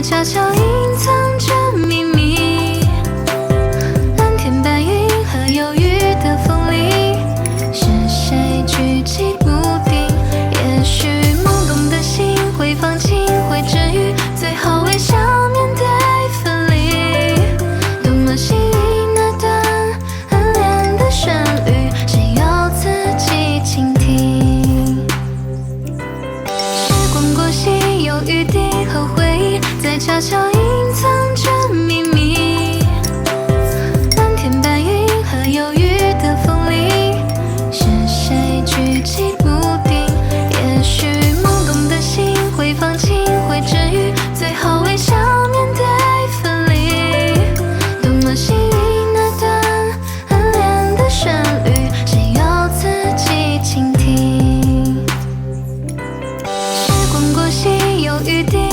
在悄悄隐藏着秘密。蓝天白云和忧郁的风里，是谁举棋不定？也许懵懂的心会放晴，会治愈，最后微笑面对分离。多么幸运那段暗恋的旋律，只有自己倾听。时光过隙，有雨滴和回忆，在悄悄隐藏着秘密。蓝天白云和忧郁的风里，是谁举棋不定？也许懵懂的心会放晴，会治愈，最后微笑面对分离。多么幸运那段暗恋的旋律，只有自己倾听。时光过隙，有雨滴。